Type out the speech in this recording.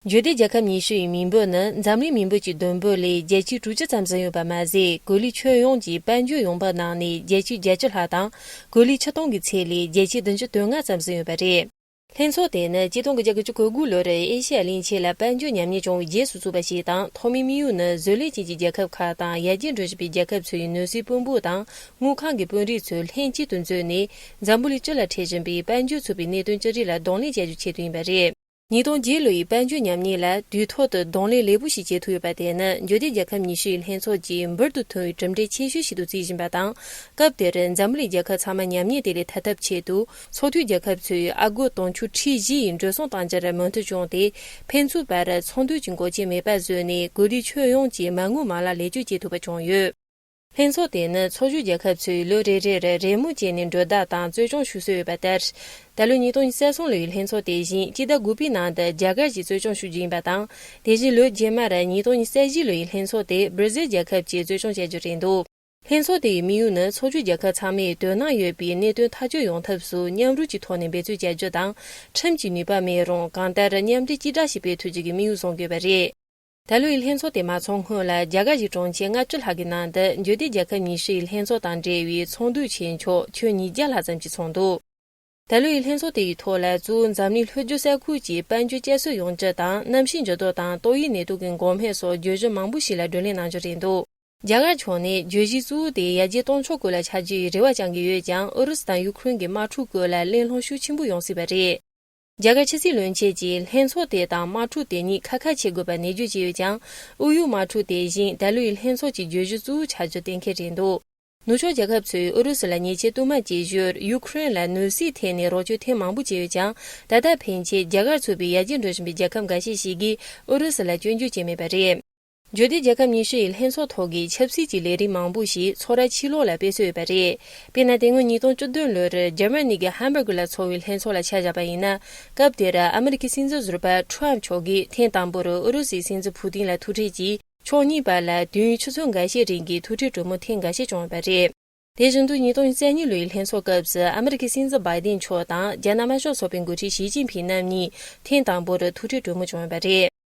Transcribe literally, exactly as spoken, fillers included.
འབྱོར་ལྡན་རྒྱལ་ཁབ་ཉི་ཤུ་ཡི་མི་འབོར་ནི་འཛམ་གླིང་མི་འབོར་གྱི་བསྡོམས་འབོར་ལས་བརྒྱ་ཆ་དྲུག་ཅུ་ཙམ་ཟིན་ཡོད་པ་མ་ཟད། གོ་ལའི་ཁྱོན་ཡོངས་ཀྱི་དཔལ་འབྱོར་ཡོང་འབབ་ནང་ནས་བརྒྱ་ཆ་བརྒྱད་ཅུ་ལྷག་དང་། གོ་ལའི་ཆིག་སྟོང་གི་ཚད་ལས་བརྒྱ་ཆ་བདུན་ཅུ་དོན་ལྔ་ཙམ་ཟིན་ཡོད་པ་རེད། ལྷན་ཚོགས་དེ་ནི་ཆིག་སྟོང་དགུ་བརྒྱ་དགུ་བཅུ་གོ་དགུ་ལོར་ཨེ་ཤེ་ཡ་གླིང་ཆེན་ལ་དཔལ་འབྱོར་ཉམས་ཉེས་བྱུང་བའི་རྗེས་སུ་བཙུགས་པ་ཞིག་དང་། ཐོག་མའི་དམིགས་ཡུལ་ནི་བཟོ་ལས་ཅན་གྱི་རྒྱལ་ཁབ་ཁག་དང་ཡར་རྒྱས་འགྲོ་བཞིན་པའི་རྒྱལ་ཁབ་ཚོའི་ནོར་སྲིད་དཔོན་པོ་དང་། དངུལ་ཁང་གི་དཔོན་རིགས་ཚོས་ལྷན་གཅིག་ཏུ་འཛུལ་ནས། འཛམ་བུ་གླིང་སྤྱི་ལ་འཕྲད་བཞིན་པའི་དཔལ་འབྱོར་ཚུད་པའི་གནད་དོན་ཅི་རིགས་ལ་གདོང་ལེན་བྱ་རྒྱུའི་ཆེད་དུ་ཡིན་པ་རེད། ཉིས་སྟོང་བརྒྱད་ལོ་ཡི་དཔལ་འབྱོར་ཉམས་ཉེས་ལ་དུས་ཐོག་ཏུ་གདོང་ལེན་ལེགས་པོ་ཞིག་བྱེད་ཐུབ་ཡོད་པ་དེ་ནི། འབྱོར་ལྡན་རྒྱལ་ཁབ་ཉི་ཤུ་ཡི་ལྷན་ཚོགས་ཀྱིས་འབུར་དུ་ཐོན་པའི་གྲུབ་འབྲས་ཆེ་ཤོས་ཤིག་ཏུ་བརྩིས་བཞིན་པ་དང་། སྐབས་དེར་འཛམ་བུ་གླིང་རྒྱལ་ཁབ་ཚང་མ་ཉམས་ཉེས་དེ་ལས་ཐར་ཐབས་ཆེད་དུ། ཚོགས་འཐུས་རྒྱལ་ཁབ་ཚོས་ཨ་སྒོར་དུང་ཕྱུར་ཁྲི་བཞི་ཡི་འགྲོ་སོང་གཏོང་རྒྱུར་མོས་མཐུན་བྱུང་སྟེ། ཕན་ཚུན་བར་ཚོང་དོན་གྱི་འགོག་རྐྱེན་མེད་པ་བཟོས་ནས། གོ་ལའི་ཁྱོན་ཡོངས་ཀྱི་མ་དངུལ་མ་ལག་ལེགས་བཅོས་བྱེད་ཐུབ་པ་བྱུང་ཡོད། ལྷན་ཚོགས་དེ་ནི་ཚོགས་ཞུགས་རྒྱལ་ཁབ་ཚོས་ལོ་རེ་རེར་རེས་མོས་བྱས་ནས་གྲོས་བརྡ་དང་གཙོ་སྐྱོང་ཞུ་སྲོལ་ཡོད་པ་ལྟར། ད་ལོའི་ཉིས་སྟོང་ཉི་ཤུ་རྩ་གསུམ་ལོའི་ལྷན་ཚོགས་དེ་བཞིན་སྤྱི་ཟླ་དགུ་པའི་ནང་དུ་རྒྱ་གར་གྱིས་གཙོ་སྐྱོང་ཞུ་རྒྱུ་ཡིན་པ་དང་། དེ་བཞིན་ལོ་རྗེས་མར་ཉིས་སྟོང་ཉི་ཤུ་རྩ་བཞི་ལོའི་ལྷན་ཚོགས་དེ་སྦྲ་ཟིལ་རྒྱལ་ཁབ་ཀྱིས་གཙོ་སྐྱོང་བྱ་རྒྱུ་རེད་འདུག་ལྷན་ཚོགས་དེ་ཡི་དམིགས་ཡུལ་ནི་ཚོགས་ཞུགས་རྒྱལ་ཁབ་ཚང་མས་དོ་སྣང་ཡོད་པའི་གནད་དོན་ཐག་གཅོད་ཡོང་ཐབས་སུ་མཉམ་རུབ་ཀྱི་ཐོག་ནས་འབད་བརྩོན་བྱ་རྒྱུ་དང་། ཁྲིམས་ཀྱི་ནུས་པ་མེད་རུང་གང་ལྟར་མཉམ་འབྲེལ་གཅིག་སྒྲིལ་ཞིག་སྤེལ་ཐུབ་རྒྱུ་གི་དམིགས་ཡུལ་བཟུང་དགོས་པ་རེད། ད་ལོའི་ལྷན་ཚོགས་དེ་མ་ཚོགས་སྔོན་ལ་རྒྱ་གར་གྱི་གྲོང་ཁྱེར་ལྔ་བཅུ་ལྷག་གི་ནང་དུ་འབྱོར་ལྡན་རྒྱལ་ཁབ་ཉི་ཤུ་ཡི་ལྷན་ཚོགས་དང་འབྲེལ་བའི་ཚོགས་འདུ་ཆེ་ཆུང་ཁྱོན་ཉིས་བརྒྱ་ལྷག་ཙམ་ཞིག་ཚོགས་འདུག་ད་ལོའི་ལྷན་ཚོགས་དེ་ཡི་ཐོག་ལ་གཙོ་བོ་འཛམ་གླིང་ལྷོ་རྒྱུད་ས་ཁུལ་གྱི་དཔལ་འབྱོར་བསྐྱར་གསོ་ཡོང་རྒྱུ་དང་། གནམ་གཤིས་འགྱུར་ལྡོག་དང་ཏོག་དབྱིབས་ནད་དུག་གི་འགོག་སྨན་སོགས་བརྗོད་གཞི་མང་པོ་ཞིག་ལ་བགྲོ་གླེང་གནང་རྒྱུ་རེད་འདུག་རྒྱ་གར་ཕྱོགས་ནས་བརྗོད་གཞི་གཙོ་བོ་དེ་ཡར་རྒྱས་གཏོང་ཕྱོགས་སྐོར་ལ་ཆ་རྒྱུའི་རེ་བ་བཅང་གི་ཡོད་ཀྱང་། ཨུ་རུ་སུ་དང་ཡུ་ཁུ་རེན་གྱི་དམག་འཁྲུག་སྐོར་ལ་གླེང་སློང་ཤུགས་ཆེན་པོ་ཡོང་སྲིད་པ་རེད། རྒྱ་གར་ཕྱི་སྲིད་བློན་ཆེན་གྱིས་ལྷན་ཚོགས་དེ་དང་དམག་འཁྲུག་དེ་གཉིས་ཁ་ཁ་ཕྱེ་དགོས་པར་ནན་བརྗོད་བྱས་ཡོད་ཀྱང་། ཨུ་ཡུག་དམག་འཁྲུག་དེ་བཞིན་ད་ལོའི་ལྷན་ཚོགས་ཀྱི་བརྗོད་གཞི་གཙོ་བོ་ཆགས་རྒྱུ་གཏན་འཁེལ་རེད་འདུག་ནུབ་ཕྱོགས་རྒྱལ་ཁབ་ཚོས་ཨུ་རུ་སུ་ལ་ཉེས་ཆད་བསྟུད་མར་བཅད་ཞོར། ཡུ་ཁུ་རེན་ལ་ནོར་སྲིད་ཐད་ནས་རོགས་སྐྱོར་ཐེངས་མང་པོ་བྱས་ཡོད་ཀྱང་། ད་ལྟ་ཕན་ཆད་རྒྱ་གར་ཚུད་པའི་ཡར་རྒྱས་འགྲོ་བཞིན་པའི་རྒྱལ་ཁབ་འགའ་ཤས་ཤིག་གིས་ཨུ་རུ་སུ་ལ་སྐྱོན་བརྗོད་བྱས་མེད་པ་རེད། འབྱོར་ལྡན་རྒྱལ་ཁབ་ཉི་ཤུ་ཡི་ལྷན་ཚོགས་ཐོག་གི་ཆབ་སྲིད་ཀྱི་ལས་རིམ་མང་པོ་ཞིག་ཚོགས་ར་ཕྱི་ལོགས་ལ་སྤེལ་སྲོལ་ཡོད་པ་རེད། དཔེར་ན། དེ་སྔོན་ཉིས་སྟོང་བཅུ་བདུན་ལོར་འཇར་མ་ནི་གི་ཧམ་བྷར་གི་ལ་ཚོགས་པའི་ལྷན་ཚོགས་ལ་ཆ་བཞག་པ་ཡིན་ན། སྐབས་དེར་ཨ་མི་རི་ཀའི་སྲིད་འཛིན་ཟུར་པ་ཁྲོམ་མཆོག་གིས་ཐེངས་དང་པོར་ཨུ་རུ་སུའི་སྲིད་འཛིན་ཕུ་ཏིན་ལ་ཐུག་འཕྲད་ཀྱིས། ཕྱོགས་གཉིས་བར་ལ་དུས་ཡུན་ཆུ་ཚོད་འགའ་ཤས་རིང་གི་ཐུག་འཕྲད་གྲོས་མོལ་ཐེངས་འགའ་ཤས་བྱུང་ཡོད་པ་རེད། དེ་བཞིན་དུ་ཉིས་སྟོང་ཉི་ཤུ་རྩ་གཉིས་ལོའི་ལྷན་ཚོགས་སྐབས་སུ་ཨ་མི་རི་ཀའི་སྲིད་འཛིན་བྷའི་ཏིན་མཆོག་དང་རྒྱ་ནག་དམར་ཤོག་ཚོགས་པའི་འགོ་ཁྲིད་ཞི་ཅིན་ཕིང་རྣམ་གཉིས་ཐེངས་དང་པོར་ཐུག་འཕྲད་གྲོས་མོལ་བྱུང་ཡོད་པ་རེད།